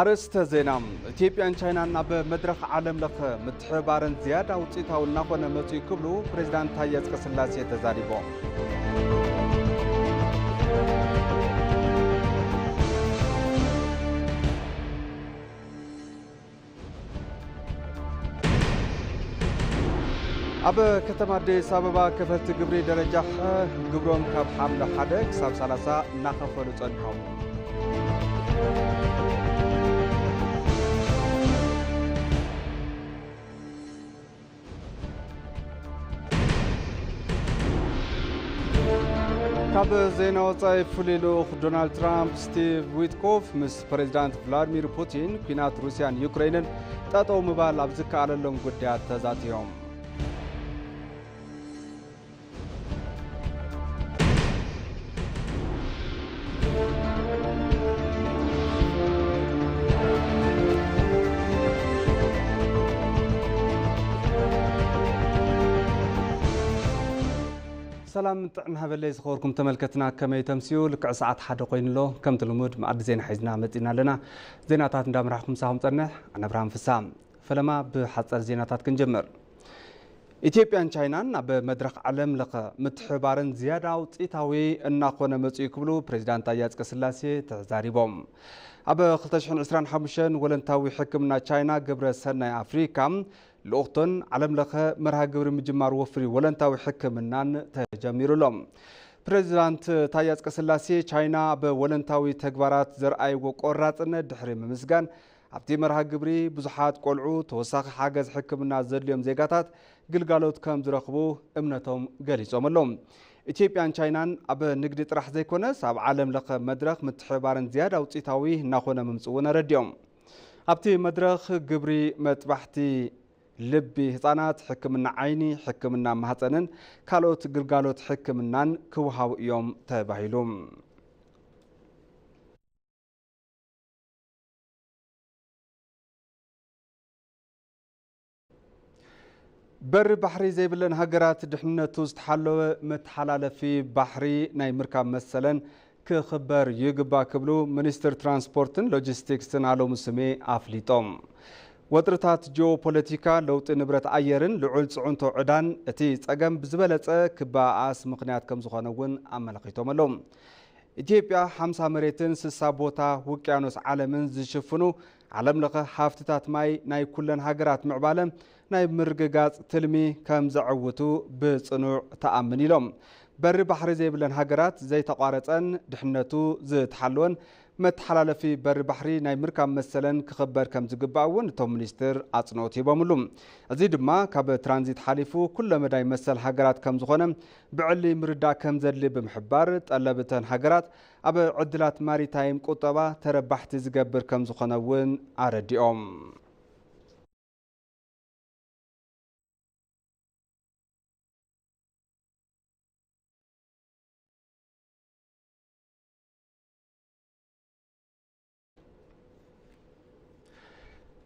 ኣርእስተ ዜና፣ ኢትዮጵያን ቻይናን ኣብ መድረኽ ዓለም ለኸ ምትሕብባረን ዝያዳ ውፅኢታዊ እናኾነ መፅኡ ክብሉ ፕሬዚዳንት ታዬ ኣፅቀስላሴ ተዛሪቦም። ኣብ ከተማ ኣዲስ ኣበባ ከፈልቲ ግብሪ ደረጃ ሐ ግብሮም ካብ ሓምለ ሓደ ክሳብ ሰላሳ እናኸፈሉ ጸኒሖም። ካብ ዜና ወጻኢ፣ ፍሉይ ልኡኽ ዶናልድ ትራምፕ ስቲቭ ዊትኮፍ ምስ ፕሬዚዳንት ቭላድሚር ፑቲን ኲናት ሩስያን ዩክሬንን ጠጠው ምባል ኣብ ዝከኣለሎም ጉዳያት ተዛትዮም። ሰላም ጥዕና ሃበለይ ዝኸበርኩም ተመልከትና፣ ከመይ ተምስዩ? ልክዕ ሰዓት ሓደ ኮይኑ ኣሎ። ከምቲ ልሙድ መኣዲ ዜና ሒዝና መጺና ኣለና። ዜናታት እንዳምራሕኩም ምሳኹም ጸንሕ ኣነ ኣብርሃም ፍሳ። ፈለማ ብሓጸር ዜናታት ክንጀምር። ኢትዮጵያን ቻይናን ኣብ መድረኽ ዓለም ለኸ ምትሕብባረን ዝያዳ ውፅኢታዊ እናኾነ መፅኡ ክብሉ ፕሬዚዳንት ታዬ ኣፅቀስላሴ ተዛሪቦም። ኣብ ክልተ ሽሕን ዕስራን ሓሙሽተን ወለንታዊ ሕክምና ቻይና ግብረ ሰናይ ኣፍሪካ ልኡኽቶን ዓለም ለኸ መርሃ ግብሪ ምጅማር ወፍሪ ወለንታዊ ሕክምናን ተጀሚሩ ኣሎ። ፕሬዚዳንት ታዬ ኣፅቀስላሴ ቻይና ኣብ ወለንታዊ ተግባራት ዘርኣይዎ ቆራፅነት ድሕሪ ምምስጋን፣ ኣብቲ መርሃ ግብሪ ብዙሓት ቆልዑ ተወሳኺ ሓገዝ ሕክምና ዘድልዮም ዜጋታት ግልጋሎት ከም ዝረኽቡ እምነቶም ገሊጾም ኣለዉ። ኢትዮጵያን ቻይናን ኣብ ንግዲ ጥራሕ ዘይኮነስ ኣብ ዓለም ለኸ መድረኽ ምትሕብባረን ዝያዳ ውፅኢታዊ እናኾነ ምምፅኡ እውን ኣረዲኦም። ኣብቲ መድረኽ ግብሪ መጥባሕቲ ልቢ ህፃናት፣ ሕክምና ዓይኒ፣ ሕክምና ማህፀንን ካልኦት ግልጋሎት ሕክምናን ክወሃቡ እዮም ተባሂሉ። በሪ ባሕሪ ዘይብለን ሃገራት ድሕንነቱ ዝተሓለወ መተሓላለፊ ባሕሪ ናይ ምርካብ መሰለን ክኽበር ይግባእ ክብሉ ሚኒስትር ትራንስፖርትን ሎጂስቲክስን ኣለሙ ስሜ ኣፍሊጦም። ወጥርታት ጂኦፖለቲካ፣ ለውጢ ንብረት ኣየርን ልዑል ፅዕንቶ ዕዳን እቲ ፀገም ብዝበለፀ ክበኣኣስ ምኽንያት ከም ዝኾነ እውን ኣመልኪቶም ኣለዉ። ኢትዮጵያ ሓምሳ መሬትን ስሳ ቦታ ውቅያኖስ ዓለምን ዝሽፍኑ ዓለም ለኸ ሃፍትታት ማይ ናይ ኩለን ሃገራት ምዕባለ ናይ ምርግጋፅ ትልሚ ከም ዘዕውቱ ብፅኑዕ ትኣምን ኢሎም። በሪ ባሕሪ ዘይብለን ሃገራት ዘይተቋረፀን ድሕነቱ ዝተሓለወን መተሓላለፊ በሪ ባሕሪ ናይ ምርካብ መሰለን ክኽበር ከም ዝግባእ እውን እቶም ሚኒስትር ኣፅንኦት ሂቦምሉ። እዚ ድማ ካብ ትራንዚት ሓሊፉ ኩለ መዳይ መሰል ሃገራት ከም ዝኾነ ብዕሊ ምርዳእ ከም ዘድሊ ብምሕባር፣ ጠለብ እተን ሃገራት ኣብ ዕድላት ማሪታይም ቁጠባ ተረባሕቲ ዝገብር ከም ዝኾነ እውን ኣረዲኦም።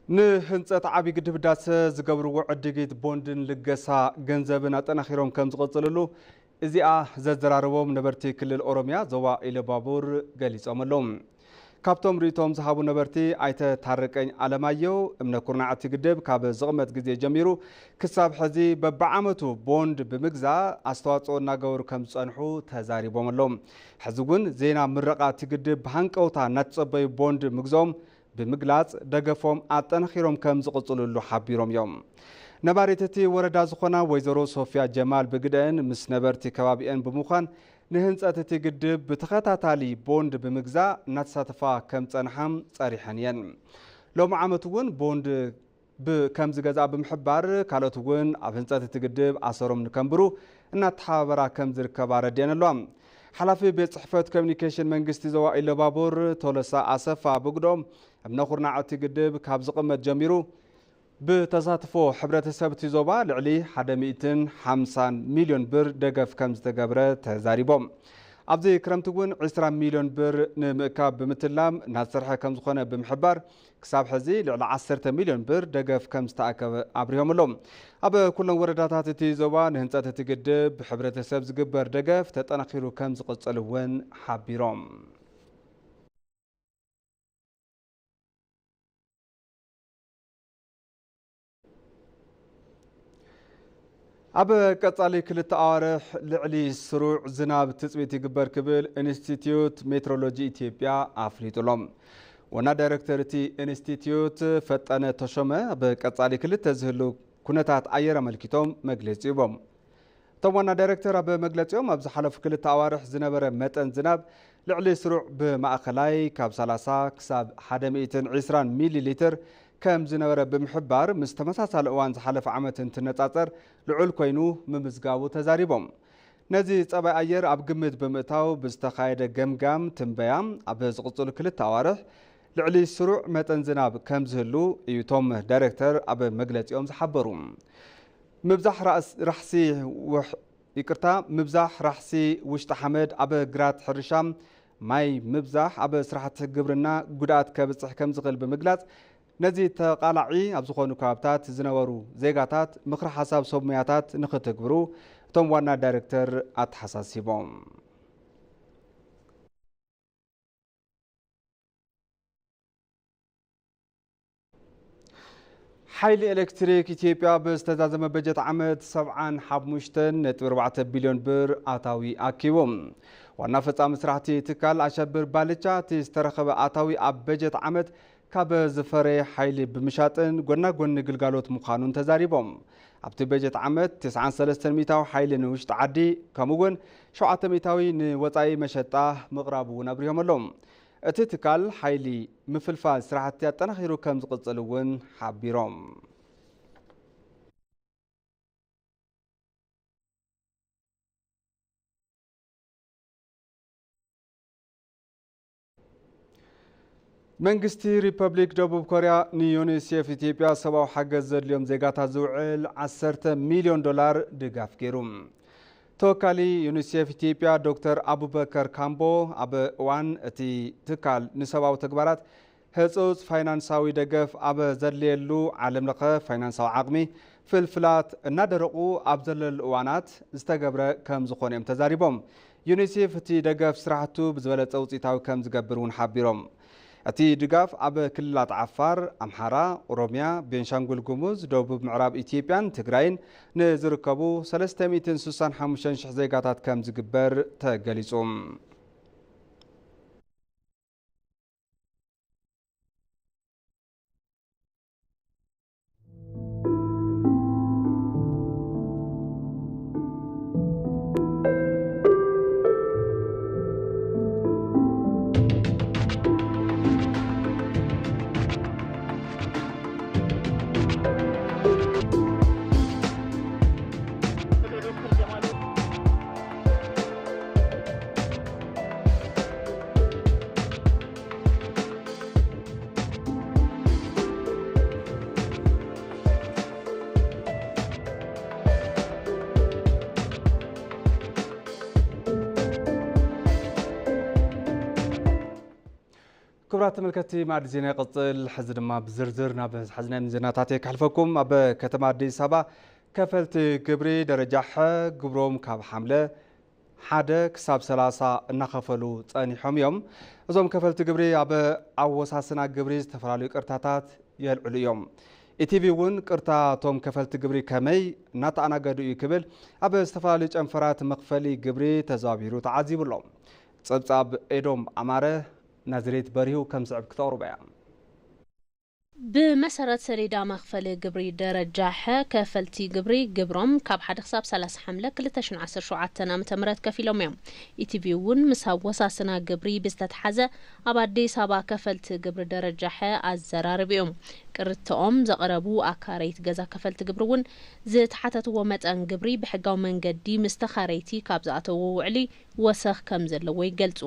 ንህንፀት ዓብዪ ግድብ ህዳሰ ዝገብርዎ ዕድጊት ቦንድን ልገሳ ገንዘብን ኣጠናኺሮም ከም ዝቐፅልሉ እዚኣ ዘዘራረቦም ነበርቲ ክልል ኦሮሚያ ዞባ ኢሉባቡር ገሊፆም ኣለዉ። ካብቶም ርእይቶም ዝሃቡ ነበርቲ ኣይተ ታረቀኝ ኣለማየሁ፣ እምነ ኩርናዕ እቲ ግድብ ካብ ዝቕመጥ ግዜ ጀሚሩ ክሳብ ሕዚ በብዓመቱ ቦንድ ብምግዛእ ኣስተዋፅኦ እናገበሩ ከም ዝፀንሑ ተዛሪቦም ኣለዉ። ሕዚ እውን ዜና ምረቓ እቲ ግድብ ብሃንቀውታ እናተፀበዩ ቦንድ ምግዞም ብምግላፅ፣ ደገፎም ኣጠናኺሮም ከም ዝቕፅልሉ ሓቢሮም እዮም። ነባሪት እቲ ወረዳ ዝኾና ወይዘሮ ሶፊያ ጀማል ብግደአን፣ ምስ ነበርቲ ከባቢአን ብምዃን ንህንፀት እቲ ግድብ ብተኸታታሊ ቦንድ ብምግዛእ እናተሳተፋ ከም ዝፀንሓ ፀሪሐን እየን። ሎሚ ዓመት እውን ቦንድ ብ-፣ ከም ዝገዝኣ ብምሕባር፣ ካልኦት እውን ኣብ ህንፀት እቲ ግድብ ኣሰሮም ንከንብሩ እናተሓባበራ ከም ዝርከባ ኣረዲአን ኣለዋ። ሓላፊ ቤት ፅሕፈት ኮሚኒኬሽን መንግስቲ ዞባ ኢሉባቡር ቶለሳ ኣሰፋ ብግደኦም፣ እምነ ኩርናዕ እቲ ግድብ ካብ ዝቕመጥ ጀሚሩ ብተሳትፎ ሕብረተሰብ እቲ ዞባ ልዕሊ ሓደ ሚእትን ሓምሳን ሚልዮን ብር ደገፍ ከም ዝተገብረ ተዛሪቦም። ኣብዚ ክረምቲ እውን ዕስራ ሚልዮን ብር ንምእካብ ብምትላም እናተሰርሐ ከም ዝኾነ ብምሕባር፣ ክሳብ ሕዚ ልዕሊ ዓሰርተ ሚልዮን ብር ደገፍ ከም ዝተኣከበ ኣብሪሆም ኣለዉ። ኣብ ኩለን ወረዳታት እቲ ዞባ ንህንፀት እቲ ግድብ ብሕብረተሰብ ዝግበር ደገፍ ተጠናኺሩ ከም ዝቕፅል እውን ሓቢሮም። ኣብ ቀጻሊ ክልተ ኣዋርሕ ልዕሊ ስሩዕ ዝናብ ትጽቢት ይግበር ክብል ኢንስቲትዩት ሜትሮሎጂ ኢትዮጵያ ኣፍሊጡ ኣሎ። ዋና ዳይሬክተር እቲ ኢንስቲትዩት ፈጠነ ተሾመ ኣብ ቀጻሊ ክልተ ዝህሉ ኩነታት ኣየር ኣመልኪቶም መግለጺ ሂቦም። እቶም ዋና ዳይሬክተር ኣብ መግለጺኦም ኣብ ዝሓለፉ ክልተ ኣዋርሕ ዝነበረ መጠን ዝናብ ልዕሊ ስሩዕ ብማእኸላይ ካብ ሰላሳ ክሳብ ሓደ ሚእትን ዕስራን ሚሊ ሊትር ከም ዝነበረ ብምሕባር፣ ምስ ተመሳሳሊ እዋን ዝሓለፈ ዓመት እንትነጻጸር ልዑል ኮይኑ ምምዝጋቡ ተዛሪቦም። ነዚ ጸባይ ኣየር ኣብ ግምት ብምእታው ብዝተኻየደ ገምጋም ትንበያ ኣብ ዝቕጽሉ ክልተ ኣዋርሕ ልዕሊ ስሩዕ መጠን ዝናብ ከም ዝህሉ እዩ እቶም ዳይሬክተር ኣብ መግለጺኦም ዝሓበሩ። ምብዛሕ ራእስ-፣ ራሕሲ ውሕ-፣ ይቅርታ፣ ምብዛሕ ራሕሲ ውሽጢ ሓመድ ኣብ ግራት ሕርሻ፣ ማይ ምብዛሕ ኣብ ስራሕቲ ግብርና ጉድኣት ከብጽሕ ከም ዝኽእል ብምግላጽ፣ ነዚ ተቓላዒ ኣብ ዝኾኑ ከባብታት ዝነበሩ ዜጋታት ምኽሪ ሓሳብ ሰብ ሞያታት ንኽትግብሩ እቶም ዋና ዳይሬክተር ኣተሓሳሲቦም። ሓይሊ ኤሌክትሪክ ኢትዮጵያ ብዝተዛዘመ በጀት ዓመት ሰብዓን ሓሙሽተን ነጥቢ ኣርባዕተ ቢልዮን ብር ኣታዊ ኣኪቡ። ዋና ፈጻሚ ስራሕቲ ትካል ኣሸብር ባልቻ፣ እቲ ዝተረኸበ ኣታዊ ኣብ በጀት ዓመት ካብ ዝፈረየ ሓይሊ ብምሻጥን ጎና ጎኒ ግልጋሎት ምዃኑን ተዛሪቦም። ኣብቲ በጀት ዓመት ተስዓን ሰለስተን ሚእታዊ ሓይሊ ንውሽጢ ዓዲ፣ ከምኡ እውን ሸውዓተ ሚእታዊ ንወጻኢ መሸጣ ምቕራቡ እውን ኣብሪሆም ኣለዉ። እቲ ትካል ሓይሊ ምፍልፋል ስራሕቲ ኣጠናኺሩ ከም ዝቕጽል እውን ሓቢሮም። መንግስቲ ሪፐብሊክ ደቡብ ኮርያ ንዩኒሴፍ ኢትዮጵያ ሰብኣዊ ሓገዝ ዘድልዮም ዜጋታት ዝውዕል ዓሰርተ ሚልዮን ዶላር ድጋፍ ገይሩ። ተወካሊ ዩኒሴፍ ኢትዮጵያ ዶክተር ኣቡበከር ካምቦ፣ ኣብ እዋን እቲ ትካል ንሰብኣዊ ተግባራት ህጹጽ ፋይናንሳዊ ደገፍ ኣብ ዘድልየሉ፣ ዓለም ለኸ ፋይናንሳዊ ዓቕሚ ፍልፍላት እናደረቑ ኣብ ዘለሉ እዋናት ዝተገብረ ከም ዝኾነ እዮም ተዛሪቦም። ዩኒሴፍ እቲ ደገፍ ስራሕቱ ብዝበለጸ ውፅኢታዊ ከም ዝገብር እውን ሓቢሮም። እቲ ድጋፍ ኣብ ክልላት ዓፋር፣ ኣምሓራ፣ ኦሮሚያ፣ ቤንሻንጉል ጉሙዝ፣ ደቡብ ምዕራብ ኢትዮጵያን ትግራይን ንዝርከቡ ሰለስተ ሚእትን ስሳን ሓሙሽተን ሽሕ ዜጋታት ከም ዝግበር ተገሊጹ። ክቡራት ተመልከትቲ፣ ማዕዲ ዜና ይቕጽል። ሕዚ ድማ ብዝርዝር ናብ ዝሓዝናዮም ዜናታት እየ ከሕልፈኩም። ኣብ ከተማ ኣዲስ ኣበባ ከፈልቲ ግብሪ ደረጃ ሐ ግብሮም ካብ ሓምለ ሓደ ክሳብ ሰላሳ እናኸፈሉ ጸኒሖም እዮም። እዞም ከፈልቲ ግብሪ ኣብ ኣወሳስና ግብሪ ዝተፈላለዩ ቅርታታት የልዕሉ እዮም። ኢቲቪ እውን ቅርታ እቶም ከፈልቲ ግብሪ ከመይ እናተኣናገዱ እዩ ክብል ኣብ ዝተፈላለዩ ጨንፈራት መኽፈሊ ግብሪ ተዘዋዊሩ ተዓዚቡ ኣሎ። ጸብጻብ ኤዶም ኣማረ፣ ናዝሬት በሪሁ ከም ዝስዕብ ክተቕርቦ እያ። ብመሰረት ሰሌዳ መኽፈሊ ግብሪ ደረጃ ሐ፣ ከፈልቲ ግብሪ ግብሮም ካብ ሓደ ክሳብ ሰላሳ ሓምለ ክልተ ሽሕን ዓሰርተ ሸውዓተን ዓመተ ምህረት ከፊሎም እዮም። ኢቲቪ እውን ምስ ኣወሳስና ግብሪ ብዝተተሓዘ ኣብ ኣዲስ ኣበባ ከፈልቲ ግብሪ ደረጃ ሐ ኣዘራሪቡ እዩ። ቅርትኦም ዘቕረቡ ኣካረይቲ ገዛ ከፈልቲ ግብሪ እውን ዝተሓተትዎ መጠን ግብሪ ብሕጋዊ መንገዲ ምስ ተኻረይቲ ካብ ዝኣተዎ ውዕሊ ወሰኽ ከም ዘለዎ ይገልጹ።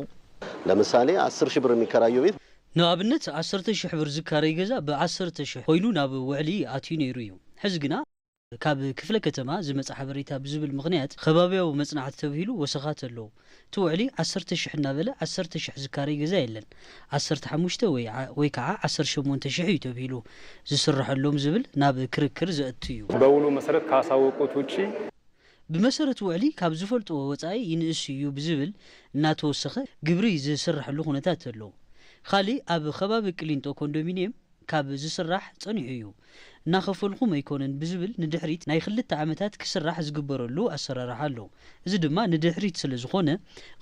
ለምሳሌ፣ አስር ሺህ ብር የሚከራየው ቤት ንኣብነት፣ ዓሰርተ ሽሕ ብር ዝካረይ ገዛ ብዓሰርተ ሽሕ ኮይኑ ናብ ውዕሊ ኣትዩ ነይሩ እዩ። ሕዚ ግና፣ ካብ ክፍለ ከተማ ዝመጽእ ሓበሬታ ብዝብል ምኽንያት፣ ከባብያዊ መጽናዕቲ ተብሂሉ ወሰኻት ኣለዉ። እቲ ውዕሊ ዓሰርተ ሽሕ እናበለ፣ ዓሰርተ ሽሕ ዝካረይ ገዛ የለን። ዓሰርተ ሓሙሽተ ወይ ዓ-፣ ወይ ከዓ ዓሰርተ ሸሞንተ ሽሕ እዩ ተብሂሉ ዝስረሐሎም ዝብል ናብ ክርክር ዘእቱ እዩ። በውሉ መሰረት ካሳወቁት ውጪ ብመሰረት ውዕሊ ካብ ዝፈልጥዎ ወጻኢ ይንእስ እዩ ብዝብል እናተወሰኸ ግብሪ ዝስረሐሉ ኩነታት ኣሎ። ካሊእ ኣብ ከባቢ ቅሊንጦ ኮንዶሚንየም ካብ ዝስራሕ ጸኒሑ እዩ። እናኸፈልኹም ኣይኮነን ብዝብል ንድሕሪት ናይ ክልተ ዓመታት ክስራሕ ዝግበረሉ ኣሰራርሓ ኣሎ። እዚ ድማ ንድሕሪት ስለ ዝኾነ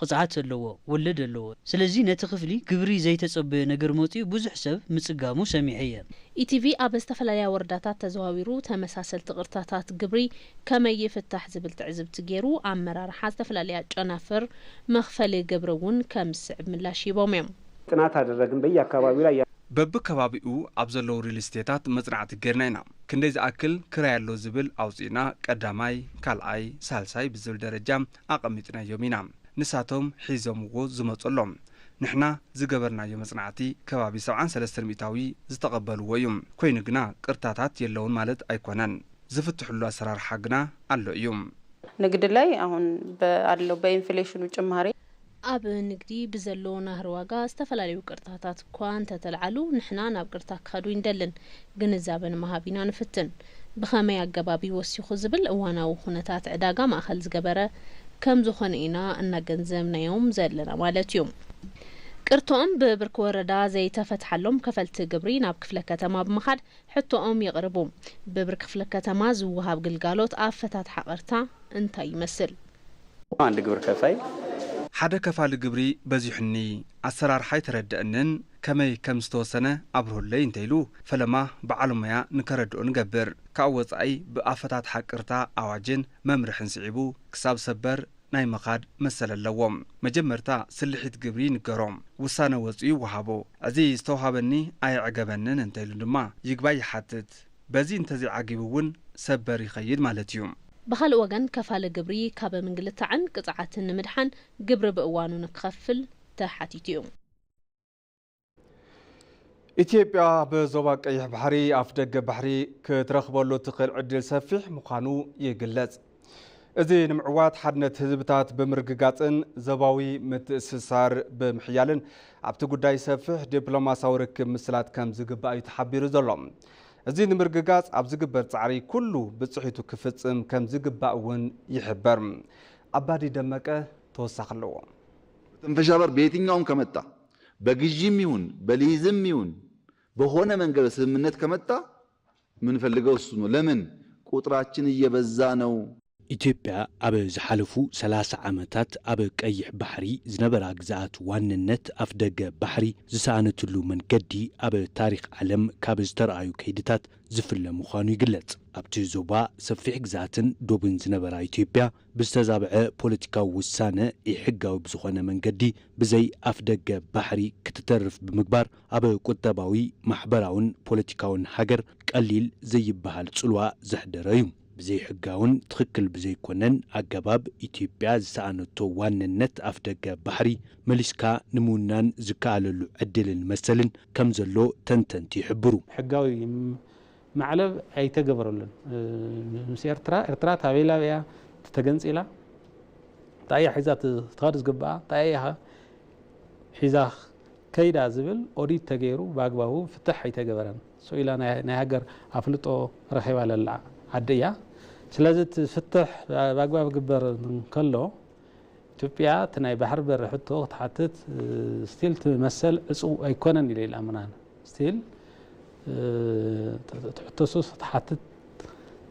ቅፅዓት ኣለዎ፣ ወለድ ኣለዎ። ስለዚ ነቲ ክፍሊ ግብሪ ዘይተፀበዮ ነገር መፂኡ ብዙሕ ሰብ ምፅጋሙ ሰሚዐ እየ። ኢቲቪ ኣብ ዝተፈላለያ ወረዳታት ተዘዋዊሩ ተመሳሰልቲ ቅርታታት ግብሪ ከመይ ይፍታሕ ዝብል ትዕዝብቲ ገይሩ ኣመራርሓ ዝተፈላለያ ጨናፍር መኽፈሊ ግብሪ እውን ከም ዝስዕብ ምላሽ ሂቦም እዮም። ጥናት አደረግን በየአካባቢው ላይ በብከባቢኡ ኣብ ዘለዉ ሪል ስቴታት መጽናዕቲ ጌርና ኢና። ክንደይ ዝኣክል ክራይ ኣሎ ዝብል ኣውጺእና ቀዳማይ፣ ካልኣይ፣ ሳልሳይ ብዝብል ደረጃ ኣቐሚጥናዮም ኢና። ንሳቶም ሒዞምዎ ዝመጹ ኣሎ። ንሕና ዝገበርናዮ መጽናዕቲ ከባቢ ሰብዓን ሰለስተን ሚእታዊ ዝተቐበልዎ እዩ። ኮይኑ ግና ቅርታታት የለውን ማለት ኣይኮነን። ዝፍትሕሉ ኣሰራርሓ ግና ኣሎ እዩ። ንግድ ላይ አሁን አለው በኢንፍሌሽኑ ጭማሪ ኣብ ንግዲ ብዘሎ ናህሪ ዋጋ ዝተፈላለዩ ቅርታታት እኳ እንተተልዓሉ ንሕና ናብ ቅርታ ክኸዱ ይንደልን ግንዛበን መሃብ ኢና ንፍትን። ብኸመይ ኣገባብ ይወሲኹ ዝብል እዋናዊ ኩነታት ዕዳጋ ማእኸል ዝገበረ ከም ዝኾነ ኢና እናገንዘብናዮም ዘለና ማለት እዩ። ቅርቶኦም ብብርኪ ወረዳ ዘይተፈትሓሎም ከፈልቲ ግብሪ ናብ ክፍለ ከተማ ብምኻድ ሕቶኦም የቕርቡ። ብብርኪ ክፍለ ከተማ ዝወሃብ ግልጋሎት ኣፈታትሓ ቅርታ እንታይ ይመስል? አንድ ግብር ከፋይ ሓደ ከፋሊ ግብሪ በዚሑኒ፣ ኣሰራርሓ ኣይተረድአንን፣ ከመይ ከም ዝተወሰነ ኣብርሁለይ እንተኢሉ ፈለማ በዓል ሞያ ንከረድኦ ንገብር። ካብ ወጻኢ ብኣፈታትሓ ቅርታ ኣዋጅን መምርሕን ስዒቡ ክሳብ ሰበር ናይ ምኻድ መሰል ኣለዎም። መጀመርታ ስልሒት ግብሪ ይንገሮም፣ ውሳነ ወጺኡ ይወሃቦ። እዚ ዝተውሃበኒ ኣየዕገበንን እንተኢሉ ድማ ይግባይ ይሓትት። በዚ እንተዘይዓጊቡ እውን ሰበር ይኸይድ ማለት እዩ። ብኻልእ ወገን ከፋሊ ግብሪ ካብ ምንግልታዕን ቅፅዓትን ንምድሓን ግብሪ ብእዋኑ ንክኸፍል ተሓቲቱ እዩ። ኢትዮጵያ ብዞባ ቀይሕ ባሕሪ ኣፍደገ ባሕሪ ክትረኽበሉ ትኽእል ዕድል ሰፊሕ ምዃኑ ይግለጽ። እዚ ንምዕዋት ሓድነት ህዝብታት ብምርግጋጽን ዞባዊ ምትእስሳር ብምሕያልን ኣብቲ ጉዳይ ሰፊሕ ዲፕሎማሲያዊ ርክብ ምስላት ከም ዝግባእ እዩ ተሓቢሩ ዘሎ። እዚ ንምርግጋጽ ኣብ ዝግበር ጻዕሪ ኩሉ ብጽሒቱ ክፍጽም ከም ዝግባእ እውን ይሕበር። ኣባዲ ደመቀ ተወሳኺ ኣለዎ። መተንፈሻ በር በየትኛውም ከመጣ በግዥም ይሁን በሊዝም ይሁን በሆነ መንገድ ስምምነት ከመጣ ምንፈልገው እሱ ነው። ለምን ቁጥራችን እየበዛ ነው። ኢትዮጵያ ኣብ ዝሓለፉ ሰላሳ ዓመታት ኣብ ቀይሕ ባሕሪ ዝነበራ ግዝኣት ዋንነት ኣፍደገ ባሕሪ ዝሰኣነትሉ መንገዲ ኣብ ታሪኽ ዓለም ካብ ዝተረኣዩ ከይድታት ዝፍለ ምዃኑ ይግለጽ። ኣብቲ ዞባ ሰፊሕ ግዝኣትን ዶብን ዝነበራ ኢትዮጵያ ብዝተዛብዐ ፖለቲካዊ ውሳነ ኢሕጋዊ ብዝኾነ መንገዲ ብዘይ ኣፍደገ ባሕሪ ክትተርፍ ብምግባር ኣብ ቁጠባዊ፣ ማሕበራውን ፖለቲካውን ሃገር ቀሊል ዘይበሃል ጽልዋ ዘሕደረ እዩ። ብዘይሕጋውን ትኽክል ብዘይኮነን ኣገባብ ኢትዮጵያ ዝሰኣነቶ ዋንነት ኣፍደገ ባሕሪ መሊስካ ንምውናን ዝከኣለሉ ዕድልን መሰልን ከም ዘሎ ተንተንቲ ይሕብሩ። ሕጋዊ ማዕለብ ኣይተገበረሉን። ምስ ኤርትራ ኤርትራ ታበይ ላበያ ተገንጺላ እንታይ እያ ሒዛ ትኸድ ዝግብኣ እንታይ እያ ሒዛ ከይዳ ዝብል ኦዲት ተገይሩ ብኣግባቡ ፍትሕ ኣይተገበረን። ስቕ ኢላ ናይ ሃገር ኣፍልጦ ረኺባ ለላ ዓዲ እያ። ስለዚ እቲ ፍትሕ ብኣግባብ ክግበር እንከሎ ኢትዮጵያ እቲ ናይ ባሕሪ በሪ ሕቶ ክትሓትት ስቲል እቲ መሰል ዕፁው ኣይኮነን ኢለ ኢልኣምናን ስቲል እቲ ሕቶሱስ ክትሓትት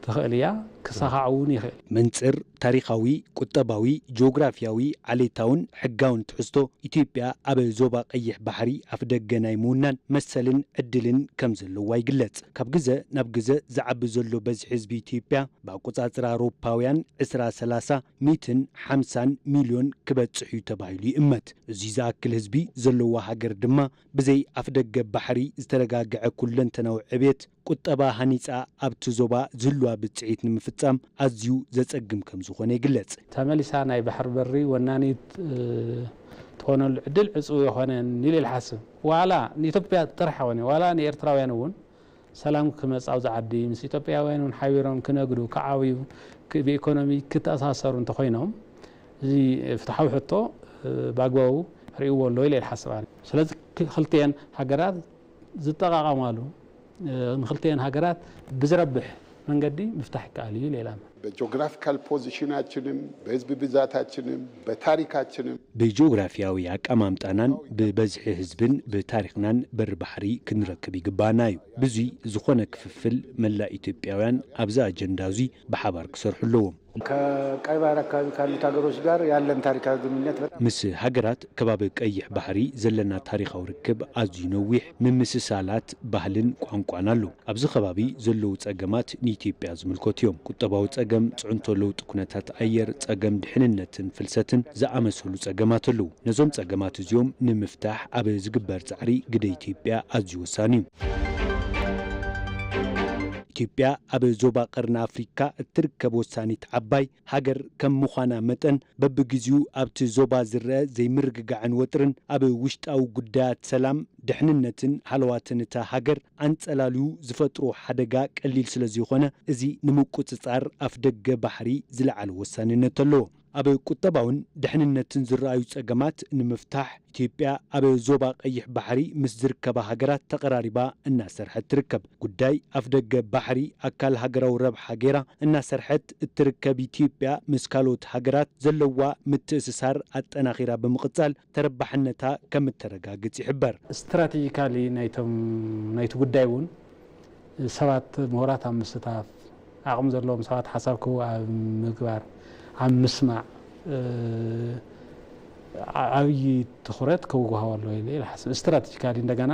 ትኽእል እያ ክሳኻዕ እውን ይኽእል። መንፅር ታሪኻዊ፣ ቁጠባዊ፣ ጂኦግራፊያዊ፣ ዓሌታውን ሕጋውን ትሕዝቶ ኢትዮጵያ ኣብ ዞባ ቀይሕ ባሕሪ ኣፍደገ ናይ ምውናን መሰልን ዕድልን ከም ዘለዋ ይግለጽ። ካብ ግዘ ናብ ግዘ ዝዓቢ ዘሎ በዝሒ ህዝቢ ኢትዮጵያ ብኣቆጻጽራ ኣውሮፓውያን ዕስራ ሰላሳ ሚትን ሓምሳን ሚልዮን ክበጽሕ እዩ ተባሂሉ ይእመት። እዚ ዝኣክል ህዝቢ ዘለዋ ሃገር ድማ ብዘይ ኣፍደገ ባሕሪ ዝተረጋግዐ ኩለንተናዊ ዕብየት ቁጠባ ሃኒጻ ኣብቲ ዞባ ዝህልዋ ብጽሒት ንምፍጻም ኣዝዩ ዘጸግም ከም ዝኾነ ይግለጽ። ተመሊሳ ናይ ባሕሪ በሪ ወናኒት ትኾነሉ ዕድል ዕጹው የኾነን ኢለ ይሓስብ። ዋላ ንኢትዮጵያ ጥራሕ ኣይኮነን ዋላ ንኤርትራውያን እውን ሰላም ክመጽእ ኣብዚ ዓዲ ምስ ኢትዮጵያውያን እውን ሓቢሮም ክነግዱ ክዓብዩ ብኢኮኖሚ ክተኣሳሰሩ እንተኾይኖም እዚ ፍትሓዊ ሕቶ ብኣግባቡ ርእይዎ ኣሎ ኢለ ይሓስብ። ስለዚ ክልቲኤን ሃገራት ዝጠቓቐማሉ ንክልቲኤን ሃገራት ብዝረብሕ መንገዲ ምፍታሕ ይከኣል እዩ። ሌላ በጂኦግራፊካል ፖዚሽናችንም በህዝብ ብዛታችንም በታሪካችንም ብጂኦግራፊያዊ ኣቀማምጣናን ብበዝሒ ህዝብን ብታሪኽናን በሪ ባሕሪ ክንረክብ ይግባና እዩ። ብዙይ ዝኾነ ክፍፍል መላእ ኢትዮጵያውያን ኣብዚ ኣጀንዳ እዙይ ብሓባር ክሰርሑ ኣለዎም። ከቀይ ባህር አካባቢ ካሉት ሀገሮች ጋር ያለን ታሪካዊ ግንኙነት በጣም ምስ ሃገራት ከባቢ ቀይሕ ባሕሪ ዘለና ታሪኻዊ ርክብ ኣዝዩ ነዊሕ ምምስሳላት ባህልን ቋንቋን ኣሎ። ኣብዚ ከባቢ ዘለዉ ጸገማት ንኢትዮጵያ ዝምልከቱ እዮም። ቁጠባዊ ጸገም፣ ጽዕንቶ ለውጢ ኩነታት ኣየር፣ ጸገም ድሕንነትን ፍልሰትን ዝኣመሰሉ ጸገማት ኣለዉ። ነዞም ጸገማት እዚኦም ንምፍታሕ ኣብ ዝግበር ጻዕሪ ግደ ኢትዮጵያ ኣዝዩ ወሳኒ እዩ። ኢትዮጵያ ኣብ ዞባ ቀርኒ ኣፍሪካ እትርከብ ወሳኒት ዓባይ ሃገር ከም ምዃና መጠን በብግዚኡ ኣብቲ ዞባ ዝረአ ዘይምርግጋዕን ወጥርን ኣብ ውሽጣዊ ጉዳያት ሰላም፣ ድሕንነትን ሃለዋትን እታ ሃገር ኣንጸላልዩ ዝፈጥሮ ሓደጋ ቀሊል ስለ ዘይኾነ እዚ ንምቁጽጻር ኣፍደገ ባሕሪ ዝለዓለ ወሳንነት ኣለዎ። ኣብ ቁጠባውን ድሕንነትን ዝረኣዩ ጸገማት ንምፍታሕ ኢትዮጵያ ኣብ ዞባ ቀይሕ ባሕሪ ምስ ዝርከባ ሃገራት ተቐራሪባ እናሰርሐት ትርከብ። ጉዳይ ኣፍደገ ባሕሪ ኣካል ሃገራዊ ረብሓ ገይራ እናሰርሐት እትርከብ ኢትዮጵያ ምስ ካልኦት ሃገራት ዘለዋ ምትእስሳር ኣጠናኺራ ብምቕጻል ተረባሕነታ ከም እተረጋግጽ ይሕበር። ስትራቴጂካሊ ናይቶም ናይቲ ጉዳይ እውን ሰባት ምሁራት ኣብ ምስታፍ ዓቕሚ ዘለዎም ሰባት ሓሳብ ክህቡ ኣብ ምግባር ኣብ ምስማዕ ዓብዪ ትኹረት ክወሃቦ ኣለዎ ኢለ ይሓስብ። ስትራቴጂካሊ እንደገና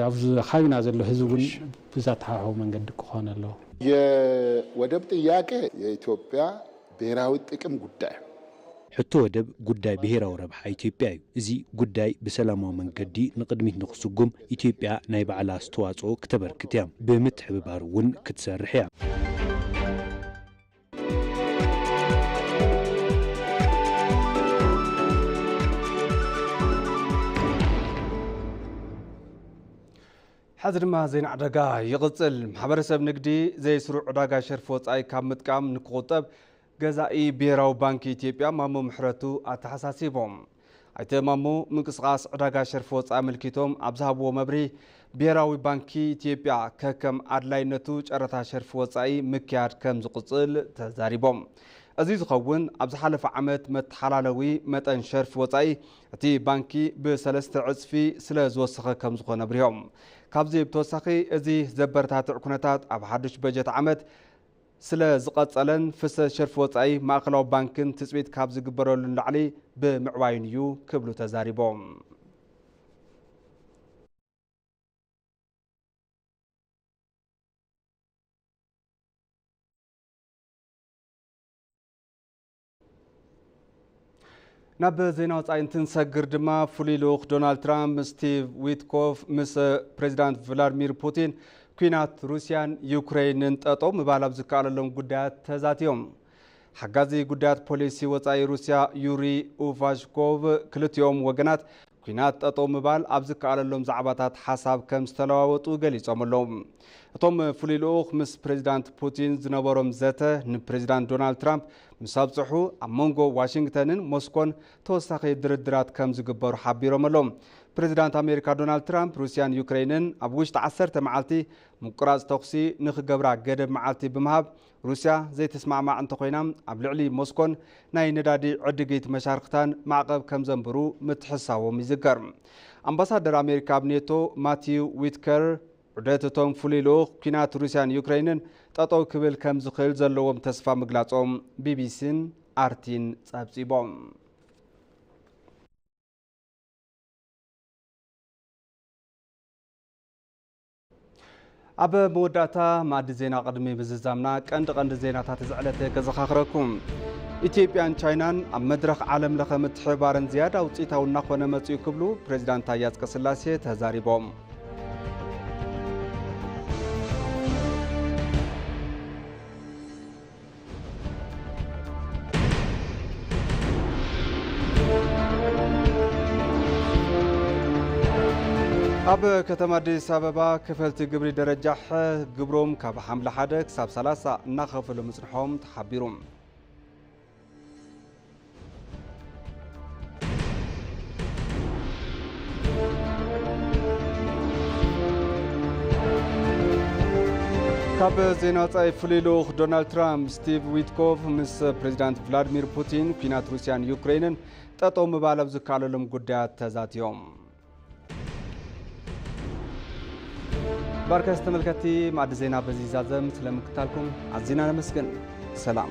ኣብዚ ከባቢና ዘሎ ህዝቢ እውን ብዛተሓሕቦ መንገዲ ክኾን ኣለዎ። የወደብ ጥያቄ የኢትዮጵያ ብሔራዊ ጥቅም ጉዳይ ሕቶ ወደብ ጉዳይ ብሄራዊ ረብሓ ኢትዮጵያ እዩ። እዚ ጉዳይ ብሰላማዊ መንገዲ ንቕድሚት ንክስጉም ኢትዮጵያ ናይ ባዕላ ኣስተዋፅኦ ክተበርክት እያ። ብምትሕብባር እውን ክትሰርሕ እያ። ሕዚ ድማ ዜና ዕዳጋ ይቕጽል። ማሕበረሰብ ንግዲ ዘይስሩዕ ዕዳጋ ሸርፊ ወጻኢ ካብ ምጥቃም ንክቑጠብ ገዛኢ ብሄራዊ ባንኪ ኢትዮጵያ ማሞ ምሕረቱ ኣተሓሳሲቦም። ኣይተ ማሞ ምንቅስቓስ ዕዳጋ ሸርፊ ወጻኢ ኣመልኪቶም ኣብ ዝሃብዎ መብርሂ፣ ብሄራዊ ባንኪ ኢትዮጵያ ከከም ኣድላይነቱ ጨረታ ሸርፊ ወጻኢ ምክያድ ከም ዝቕጽል ተዛሪቦም። እዚ ዝኸውን ኣብ ዝሓለፈ ዓመት መተሓላለዊ መጠን ሸርፊ ወጻኢ እቲ ባንኪ ብሰለስተ ዕጽፊ ስለ ዝወሰኸ ከም ዝኾነ ኣብሪሆም። ካብዚ ብተወሳኺ እዚ ዘበረታትዕ ኩነታት ኣብ ሓዱሽ በጀት ዓመት ስለ ዝቐጸለን ፍሰት ሸርፊ ወጻኢ ማእኸላዊ ባንክን ትጽቢት ካብ ዝግበረሉ ንላዕሊ ብምዕባዩን እዩ ክብሉ ተዛሪቦም። ናብ ዜና ወጻኢ እንትንሰግር ድማ ፍሉይ ልኡኽ ዶናልድ ትራምፕ ስቲቭ ዊትኮፍ ምስ ፕሬዚዳንት ቭላድሚር ፑቲን ኲናት ሩስያን ዩክሬንን ጠጠው ምባል ኣብ ዝከኣለሎም ጉዳያት ተዛትዮም። ሓጋዚ ጉዳያት ፖሊሲ ወጻኢ ሩስያ ዩሪ ኡቫሽኮቭ ክልቲኦም ወገናት ኲናት ጠጠው ምባል ኣብ ዝከኣለሎም ዛዕባታት ሓሳብ ከም ዝተለዋወጡ ገሊጾም ኣለዉ። እቶም ፍሉይ ልኡኽ ምስ ፕሬዚዳንት ፑቲን ዝነበሮም ዘተ ንፕሬዚዳንት ዶናልድ ትራምፕ ምስ ኣብጽሑ ኣብ መንጎ ዋሽንግተንን ሞስኮን ተወሳኺ ድርድራት ከም ዝግበሩ ሓቢሮም ኣለዉ። ፕሬዚዳንት ኣሜሪካ ዶናልድ ትራምፕ ሩስያን ዩክሬንን ኣብ ውሽጢ ዓሰርተ መዓልቲ ምቁራጽ ተኹሲ ንኽገብራ ገደብ መዓልቲ ብምሃብ ሩስያ ዘይትስማዕማዕ እንተኾይና ኣብ ልዕሊ ሞስኮን ናይ ነዳዲ ዕድጊት መሻርኽታን ማዕቐብ ከም ዘንብሩ ምትሕሳዎም ይዝከር። ኣምባሳደር ኣሜሪካ ኣብ ኔቶ ማቲው ዊትከር ዑደት እቶም ፍሉይ ልኡኽ ኲናት ሩስያን ዩክሬንን ጠጠው ክብል ከም ዝኽእል ዘለዎም ተስፋ ምግላጾም ቢቢሲን ኣርቲን ጸብጺቦም። ኣብ መወዳእታ መኣዲ ዜና ቅድሚ ምዝዛምና ቀንዲ ቀንዲ ዜናታት እዚ ዕለት ከዘኻኽረኩም። ኢትዮጵያን ቻይናን ኣብ መድረኽ ዓለም ለኸ ምትሕብባረን ዝያዳ ውፅኢታዊ እናኾነ መፂኡ ክብሉ ፕሬዚዳንት ታዬ ኣፅቀስላሴ ተዛሪቦም። ኣብ ከተማ ኣዲስ ኣበባ ከፈልቲ ግብሪ ደረጃ ሐ ግብሮም ካብ ሓምለ ሓደ ክሳብ ሰላሳ እናኸፈሉ ምፅንሖም ተሓቢሩ። ኣብ ዜና ወጻኢ፣ ፍሉይ ልኡኽ ዶናልድ ትራምፕ ስቲቭ ዊትኮፍ ምስ ፕሬዚዳንት ቭላድሚር ፑቲን ኲናት ሩስያን ዩክሬንን ጠጠው ምባል ኣብ ዝከኣለሎም ጉዳያት ተዛትዮም። ባርከስ ተመልከቲ፣ ማዕዲ ዜና በዚ ይዛዘም። ስለምክታልኩም ኣዚና ነመስግን። ሰላም።